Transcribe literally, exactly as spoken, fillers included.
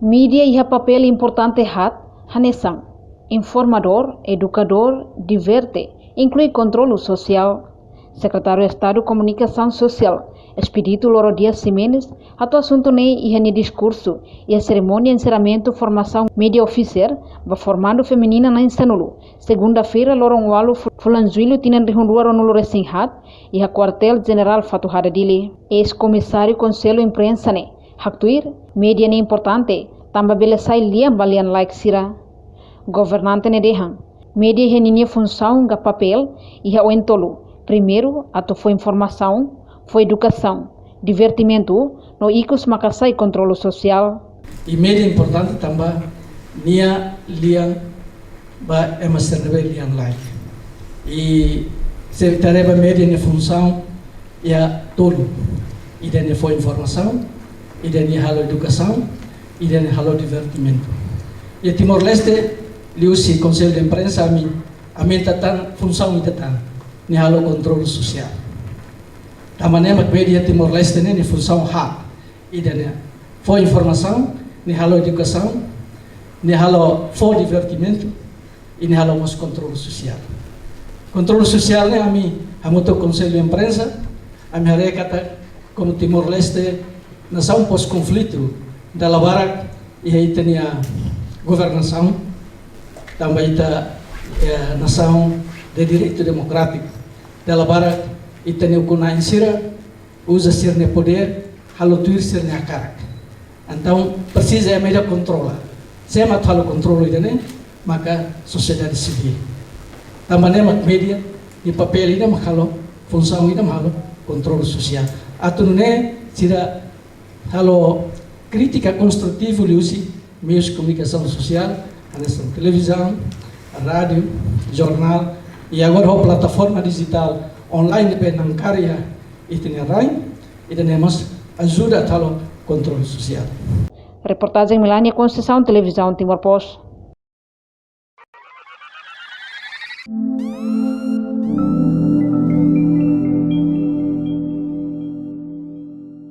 Mídia iha papél importante haat, hanesan informadór, edukadór, diverte, inklui kontrolu sosiál. Sekretáriu Estadu Komunikasaun Sosiál, Expedito Loro Dias Ximenes, hato'o asuntu ne'e iha nia diskursu iha serimónia enserramentu formasaun Media Officer ba formandu feminina na'in sanulu, segunda-feira, loron ualu fu-, fulan Jullu tinan rihun rua ruanulu resin haat, iha Kuartél Jenerál Fatuhada, Dili. Eis-Komisáriu Konsellu Imprensa ne'e haktuir, mídia ne'e importante, tanba bele sai lian ba lian-laek sira. Governante ne'e dehan, mídia iha ninia funsaun ka papél iha oin tolu. Primeiru, atu fó informasaun, fó edukasaun, divertimentu, no ikus maka sai kontrolu sosiál. I mídia importante tanba nia lian ba ema sira ne'ebé lian-laek. I se ita haree ba mídia nia funsaun iha tolu. Ida ne'e fó informasaun, ida ne'e halo edukasaun, ida ne'e halo divertimentu. Iha Timor-Leste, liuhusi Konsellu de Imprensa, ami, ami ita tan, funsaun ita tan, ne'e halo kontrolu sosiál. Tanba ne'e mak mídia Timor-Leste ne'e, nia funsaun haat, ida ne'e fó informasaun, ne'e halo edukasaun, ne'e halo fó divertimentu, i ne'e halo mós kontrolu sosiál. Kontrolu sosiál ne'e ami hamutuk ho Konsellu de Imprensa, ami haree katak komu Timor-Leste, nasaun pós-konflitu, dala barak iha ita-nia governasaun, tanba ita, eh, nasaun de direitu demokrátiku, dala barak ita-nia ukun-na'in sira uza sira-nia podér halo tuir sira-nia hakarak. Entaun, presiza ema ida kontrola. Se ema atu halo kontrolu ida ne'e, maka sosiedade sivíl. Tanba ne'e mak mídia nia papél ida mak halo, funsaun ida mak halo kontrolu sosiál. Atu nune'e sira halo krítika konstrutivu liuhusi meius komunikasaun sosiál, hanesan televizaun, rádiu, jornál, i agora ho plataforma dijitál online ne'ebé namkari iha ita-nia rain, ida ne'e mós ajuda atu halo kontrolu sosiál. Reportajen Melania Conceição, Televizaun Timor Post.